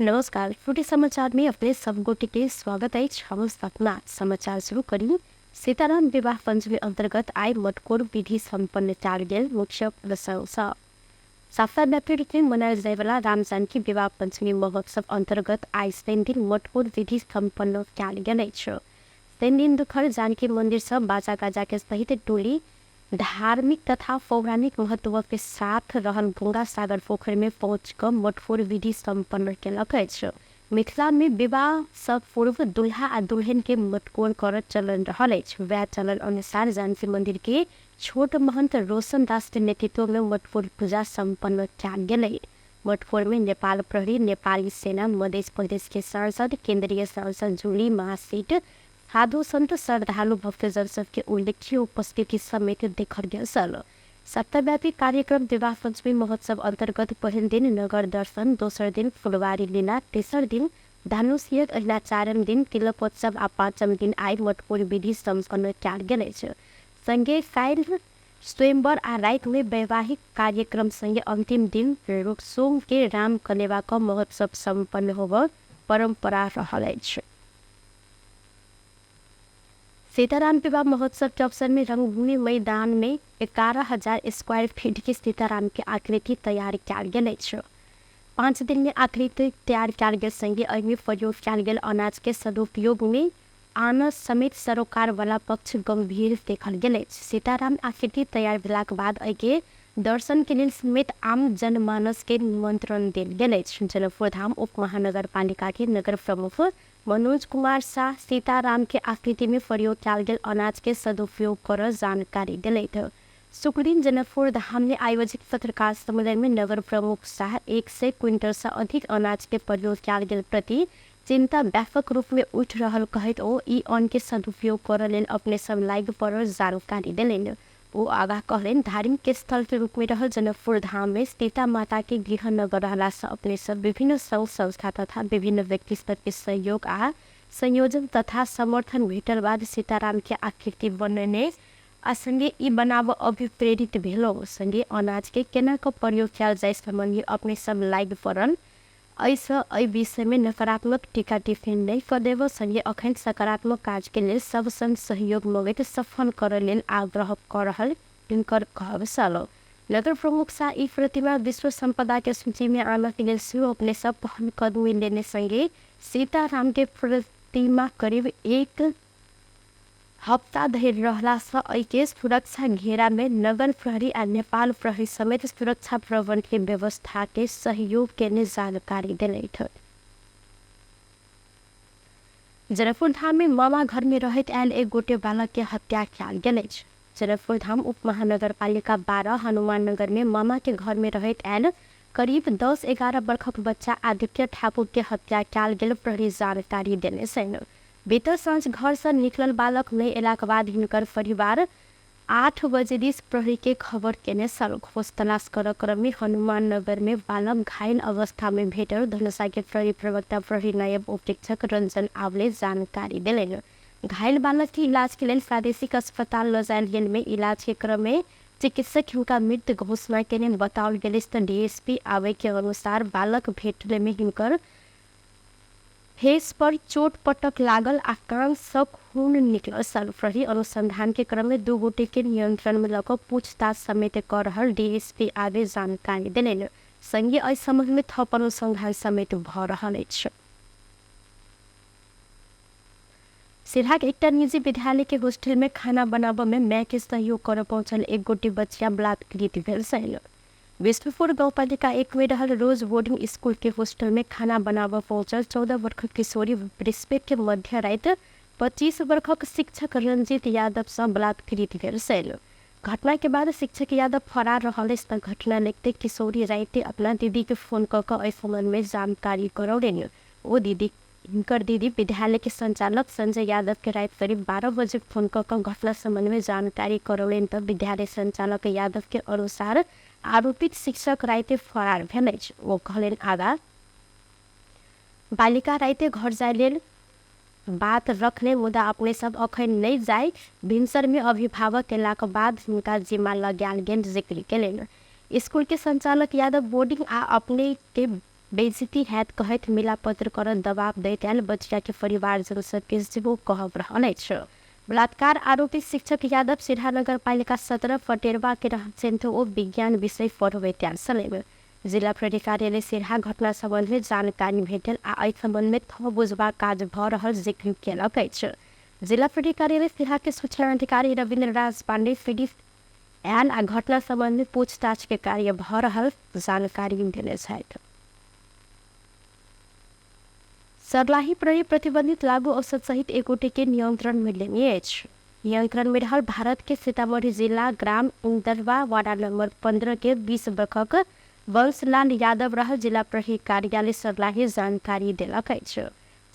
नमस्कार, छोटे समाचार में अपने सब गोटे के स्वागत अछि। हम सपना समाचार शुरू करी। सीताराम विवाह पंचमी अंतर्गत आइ मटकोर विधि सम्पन्न कयल गेल। मुख्य प्रसंग सप्ताहव्यापी रूपमे मनायल जायवला राम जानकी विवाह पंचमी महोत्सव अंतर्गत आइ शनि दिन मटकोर विधि सम्पन्न कयल गेल अछि। शनि दिन दुपहर जानकी मंदिर सँ बाजा गाजा के सहित टोली धार्मिक तथा पौराणिक महत्व के साथ रहल गंगा सागर पोखरि में पहुँच कऽ मटकोर विधि सम्पन्न केलक अछि। मिथिला में विवाह सँ पूर्व दुल्हा आ दुल्हन के मटकोर करऽ चलन रहल अछि। वएह चलन अनुसार जानकी मंदिर के छोट महंत रोशन दास के नेतृत्व में मटकोर पूजा सम्पन्न कयल गेलै। मटकोर में नेपाल प्रहरी, नेपाली सेना, मध्य प्रदेश के सांसद, केंद्रीय सांसद जूली महासेठ, साधु संत, श्रद्धालु भक्तजन सबके उल्लेख्य उपस्थिति समेत देखल गेल छल। सप्ताहव्यापी कार्यक्रम विवाह पंचमी महोत्सव अंतर्गत पहिल दिन नगर दर्शन, दोसर दिन फुलवारी लीला, तेसर दिन धनुष यज्ञ, अहिना चारिम दिन तिलकोत्सव आ पाँचम दिन आइ मटकोर विधि सम्पन्न कयल गेल अछि। संगे काल्हि स्वयंवर आ राति में वैवाहिक कार्यक्रम संगे अंतिम दिन सोम के राम कलेवा क महोत्सव सम्पन्न होबऽ परंपरा रहल अछि। सीताराम विवाह महोत्सव के अवसर में रंगभूमि मैदान में 11,000 स्क्वायर फीट के सीताराम के आकृति तैयार कयल गेल अछि। 5 दिन में आकृति तैयार कयल गेल संगे एहिमे प्रयोग कयल गेल अनाज के सदुपयोग में आनऽ समेत सरोकार वाला पक्ष गंभीर देखल गेल अछि। सीताराम आकृति तैयार भेलाक बाद एहिके दर्शन के लेल समेत आम जनमानस के निमंत्रण देल गेल अछि। जनकपुर धाम उप महानगरपालिका के नगर प्रमुख मनोज कुमार शाह सीताराम के आकृति में प्रयोग कयल गेल अनाज के सदुपयोग करऽ जानकारी देलथि। शुक्रदिन जनकपुर धाम में आयोजित पत्रकार सम्मेलन में नगर प्रमुख शाह 100 क्विंटल सँ अधिक अनाज के प्रयोग कयल गेल प्रति चिंता व्यापक रूप में उठि रहल कहैत ओ ई अन्न के सदुपयोग करऽ लेल अपने सब लागि पड़ल जानकारी देलनि। ओ आगाँ कहलनि, धार्मिक स्थल के रूप में रहल जनकपुर धाम में सीता माता के गृह नगर रहला सँ अपने सब विभिन्न संघ संस्था तथा विभिन्न व्यक्ति सब के सहयोग आ संयोजन तथा समर्थन भेटल बाद सीताराम के आकृति बनेने आ संगे ई बनाबऽ अभिप्रेरित भेलहुँ। संगे अनाज के केना कऽ प्रयोग कयल जाय सम्बन्धी अपने सब लागि पड़ल। एहिसँ एहि विषयमे नकारात्मक टीका टिप्पणी नहि कऽ देब, संगे अखन सकारात्मक काजके लेल सब संग सहयोग मँगैत सफल करय लेल आग्रह कऽ रहल हिनकर कहब छल। नगर प्रमुख साह ई प्रतिमा विश्व सम्पदाके सूचीमे आनऽके लेल सेहो अपने सब पहल कदमी लेने संगे सीतारामके प्रतिमा करिब एक हप्ता धरि रहलासँ एहिके सुरक्षा घेरामे नगर प्रहरी आ नेपाल प्रहरी समेत सुरक्षा प्रबन्धके व्यवस्थाके सहयोग केने जानकारी देलथि। जनकपुर धाममे मामा घरमे रहैत आयल एक गोटे बालकके हत्या कयल गेल अछि। जनकपुर धाम उप महानगरपालिका 12 हनुमान नगरमे मामाके घरमे रहैत आयल करीब 10-11 बरखक बच्चा आदित्य ठाकुरके हत्या कयल गेल प्रहरी जानकारी देने छनि। बीतल साँझ घरसँ निकलल बालक नहि अयलाक बाद हिनकर परिवार 8 बजे दिस प्रहरीके खबर केने छल। खोज तलाश करऽ क्रममे हनुमान नगरमे बालक घायल अवस्थामे भेटल धनुषाके प्रहरी प्रवक्ता प्रहरी नायब उपरीक्षक रंजन आवले जानकारी देलनि। घायल बालकके इलाजके लेल प्रादेशिक अस्पताल लऽ जायल गेलमे इलाजके क्रममे चिकित्सक हिनका मृत घोषणा केने बताओल गेल अछि। तऽ डीएसपी आबयके अनुसार बालक भेटलेमे हिनकर फेस पर चोट पटक लागल आ कान सँ खून निकलल छल। प्रहरी अनुसंधान के क्रम मे 2 गोटे के नियंत्रण मे लऽ कऽ पूछताछ समेत कऽ रहल डीएसपी आबे जानकारी देलनि। संगे एहि संबंध मे थप अनुसंधान समेत भऽ रहल अछि। सिरहाक एकटा निजी विद्यालय के हॉस्टल मे खाना बनाबऽ मे माय के सहयोग करऽ पहुँचल एक गोटे बच्चिया बलात्कृत भेल छल। विष्णुपुर गाउँपालिका 1 मे रहल रोज बोर्डिंग स्कूल के हॉस्टल मे खाना बनाबऽ पहुँचल 14 वर्षक किशोरी बृहस्पति के मध्य राति 25 वर्षक शिक्षक रंजीत यादव सँ बलात्कृत भेल छल। घटना के बाद शिक्षक यादव फरार रहल अछि। तऽ घटना देखते किशोरी राति अपना दीदी के फोन कऽ कऽ एहि संबंध मे जानकारी करौलनि। ओ दीदी हिनकर दीदी विद्यालय के संचालक संजय यादव के राति करीब 12 बजे फोन कऽ कऽ घटना संबंध में जानकारी करौलनि। तऽ विद्यालय संचालक यादव के अनुसार आरोपित शिक्षक राति फरार भेल अछि। ओ कहलनि आगा, बालिका राति घर जाय लेल बात रखने मुदा अपने सब अखन नहि जाय, भिनसर में अभिभावक अयलाक बाद हुनका जिम्मा लगायल गेल जिक्र केलनि। स्कूल के संचालक यादव बोर्डिंग आ अपने के बेइज्जती हैत कहैत मिलापत्र करऽ दबाव दैत आयल बचिया के परिवारजन सबके सेहो कहब रहल अछि। बलात्कार आरोपी शिक्षक यादव सिरहा नगरपालिका 17 फटेरवा के रहल ओ विज्ञान विषय पढ़बैत आयल छलै। जिला प्रहरी कार्यालय सिरहा घटना सम्बन्ध में जानकारी भेटल आ एहि सम्बन्ध में थप बुझबाक काज भऽ रहल जिक्र केलक अछि। जिला प्रहरी कार्यालय सिरहा के सूचना अधिकारी रविन्द्र राज पांडे पीड़ित आयल आ घटना सम्बन्ध में पूछताछ के कार्य भऽ रहल जानकारी देने छथि। सर्लाही प्रहरी प्रतिबंधित लागू औषध सहित एक गोटे के नियंत्रण में लेने अछि। नियंत्रण में रहल भारत के सीतामढ़ी जिला ग्राम इंदरवा वार्ड नंबर 15 के 20 बरखक वंशलाल यादव रहल जिला प्रहरी कार्यालय सर्लाही जानकारी देलक अछि।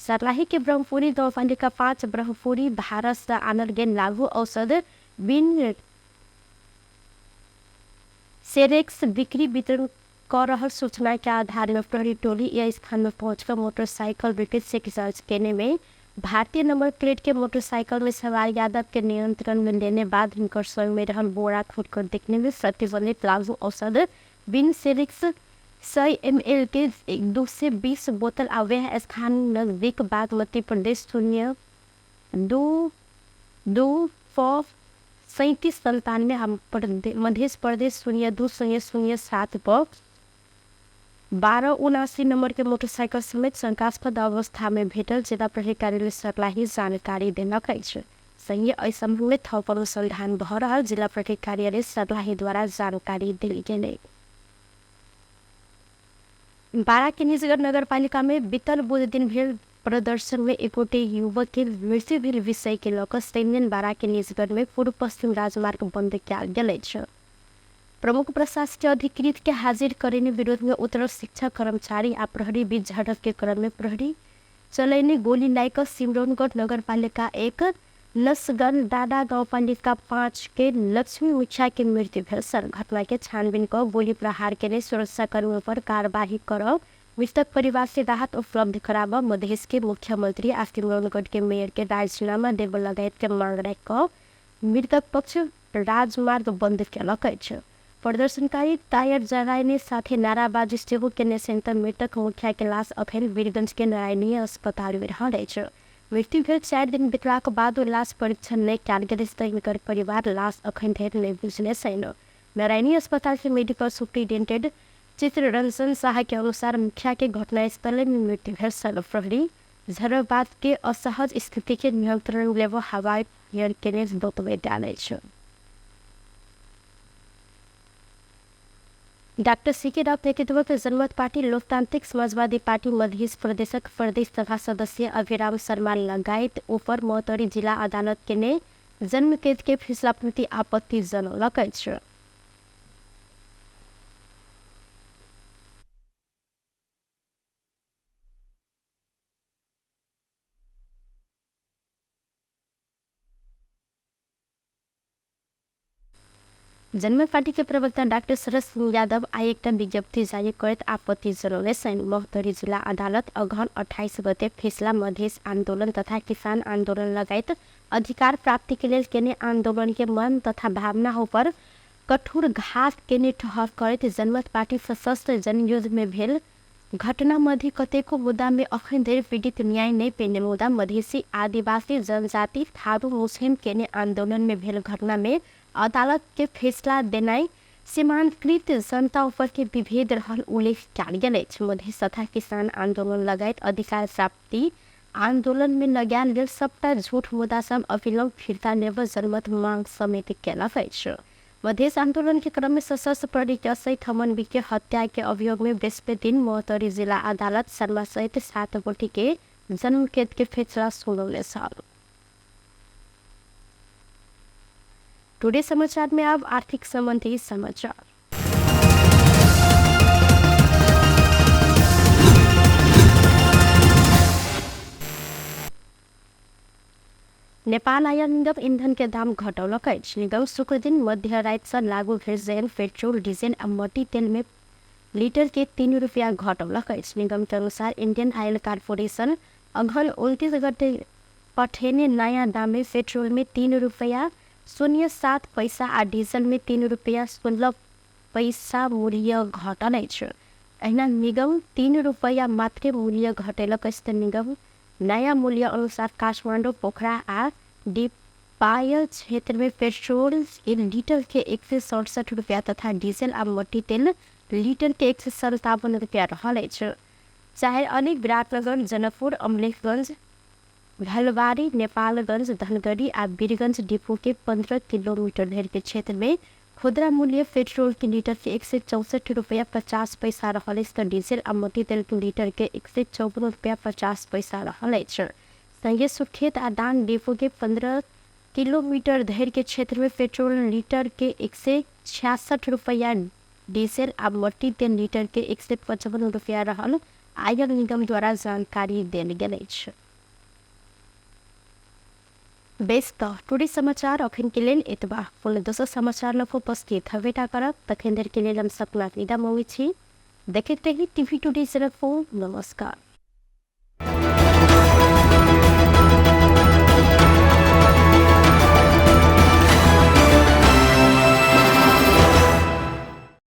सर्लाही के ब्रह्मपुरी गाउँपालिका 5 ब्रह्मपुरी भारत से आनल गेल लागू औषध बिन सेरेक्स बिक्री वितरण कऽ रहल सूचना के आधार में प्रहरी टोली यह स्थान में पहुंचकर मोटरसाइकिल ब्रिटिश से जांच केने में भारतीय नंबर प्लेट के मोटरसाइकिल में सवार यादव के नियंत्रण में लेने बाद हिनकर संग में रहल बोरा खोलकर देखने में प्रतिबंधित लागू औषध बिन सेरिक्स 100 ml के 220 बोतल आ वह स्थान नजदीक बागमती प्रदेश 0 2 2 4 37 97 मध्य प्रदेश 0 2 0 0 7 पर 1279 नंबर के मोटरसाइकिल समेत शंकास्पद अवस्था में भेटल जिला प्रहरी कार्यालय सर्लाही जानकारी देलक अछि। संगे एहि सम्बन्ध में थप अनुसंधान भऽ रहल जिला प्रहरी कार्यालय सर्लाही द्वारा जानकारी देल गेलै। बारा के निजगढ़ नगरपालिका में बीतल बुध दिन भेल प्रदर्शन में एक गोटे युवक के मृत्यु भेल विषय के लऽ कऽ शनिदिन बारा के निजगढ़ में पूर्व पश्चिम राजमार्ग बंद कयल गेल अछि। प्रमुख प्रशासकीय अधिकृत के हाजिर करेने विरोध में उतरल शिक्षक कर्मचारी आ प्रहरी बीच झड़प के क्रम में प्रहरी चलैने गोली लागि कऽ सिमरौनगढ़ नगरपालिका 1 नसगन दादा गाउँपालिका 5 के लक्ष्मी मुखिया के मृत्यु भेल सर। घटना के छानबीन कऽ गोली प्रहार केने सुरक्षाकर्मी पर कार्यवाही करब, मृतक परिवार से राहत उपलब्ध कराबऽ, मधेश के मुख्यमंत्री आ सिमरौनगढ़ के मेयर के राजीनामा देबऽ लगायत के मांग राखि कऽ मृतक पक्ष राजमार्ग बंद केलक अछि। प्रदर्शनकारी टायर जरायने साथे नाराबाजी सेहो केने छनि तऽ मृतक मुखिया के लाश अखन वीरगंज के नारायणीय अस्पताल में रहल अछि। मृत्यु भेल 4 दिन बितलाक बादो लाश परीक्षण नहि कयल गेल अछि तऽ हिनकर परिवार लाश अखन धरि नहि बुझने छनि। नारायणी अस्पताल के मेडिकल सुप्रिंटेंडेंट चित्ररंजन शाह के अनुसार मुखिया के घटनास्थल में मृत्यु भेल छल। प्रहरी झड़पबाद के असहज स्थिति के नियंत्रण लेबऽ हवाई फायर केने बतबैत आयल अछि। Doctor CK. राउत नेतृत्वक जनमत पार्टी लोकतांत्रिक समाजवादी पार्टी मध्य प्रदेशक प्रदेश सभा सदस्य अभिराम शर्मा लगायत ऊपर महोत्तरी जिला अदालत के ने जन्मकैद के फैसला प्रति आपत्ति जनौलक अछि। जनमत पार्टी के प्रवक्ता डाक्टर शरद सिंह यादव आइ एकटा विज्ञप्ति जारी करैत आपत्ति जनौने छनि। महोत्तरी जिला अदालत अगहन 28 गते फैसला मधेश आन्दोलन तथा किसान आन्दोलन लगायत अधिकार प्राप्ति के लेल केने आन्दोलन के मन तथा भावना ऊपर कठोर घात केने ठहर करैत जनमत पार्टी सशस्त्र जनयुद्ध में भेल घटना मध्ये कतेको मुद्दा में अखन धरि पीड़ित न्याय नहि पेने मुदा मधेसी आदिवासी जनजाति थारू मुस्लिम केने आन्दोलन में भेल घटना में अदालत के फैसला देनाइ सीमांतकृत जनता ऊपर के विभेद रहल उल्लेख कयल गेल अछि। मधेश तथा किसान आन्दोलन लगायत अधिकार प्राप्ति आन्दोलन में लगायल गेल सबटा झूठ मुद्दा सब अविलंब फिर्ता लेबऽ जनमत मांग समेत केलक अछि। मधेश आन्दोलन के क्रम में सशस्त्र प्रहरी के असई थमन के हत्या के अभियोग में बृहस्पति दिन महोत्तरी जिला अदालत शर्मा सहित 7 गोटी के जन्मकैद के फैसला सुनौने छल। टुडे समाचार में अब आर्थिक संबंधी समाचार। नेपाल आयल निगम ईंधन के दाम घटौलक अछि। निगम शुक्र दिन मध्य राति से लागू भेल जैन पेट्रोल डीजल आ मट्टी तेल में लीटर के 3 रुपया घटौलक अछि। निगम के अनुसार इंडियन ऑयल कॉर्पोरेशन अगहन 29 गते पठेने नया दाम में पेट्रोल में 3 रुपया 07 पैसा आ डीजल में 3 रुपया 16 पैसा मूल्य घटल अछि। एहिना निगम 3 रुपैया मात्रे मूल्य घटेलक अछि तऽ निगम नयाँ मूल्य अनुसार काठमाडौँ, पोखरा आ डिपायल क्षेत्रमे पेट्रोल लीटरके 167 रुपैया तथा डीजल आ मट्टीतेल लीटरके 157 रुपैया रहल अछि। चाहे अनेक विराटनगर, जनकपुर, अमलेखगंज, भलवारी, नेपालगंज, धनगढ़ी आ वीरगंज डिपो के 15 किलोमीटर धरि के क्षेत्र में खुदरा मूल्य पेट्रोल के लीटर के 164 रुपया 50 पैसा रहल अछि तऽ डीजल आ मट्टी तेल के लीटर के 154 रुपया 50 पैसा रहल अछि। संगे सुर्खेत आ दाङ डिपो के 15 किलोमीटर धरि के क्षेत्र में पेट्रोल लीटर के 166 रुपया, डीजल आ मट्टी तेल लीटर के 155 रुपया रहल आयल निगम द्वारा जानकारी देल गेल अछि। बेस तऽ टुडे समाचार अखन के लेल एतबा। कोनो दोसर समाचार लऽ कऽ उपस्थित हेबेटा करब, तखन धरि के लेल हम सपना विदा मंगै छी। देखैत रही टीवी टुडे जनकपुर। नमस्कार।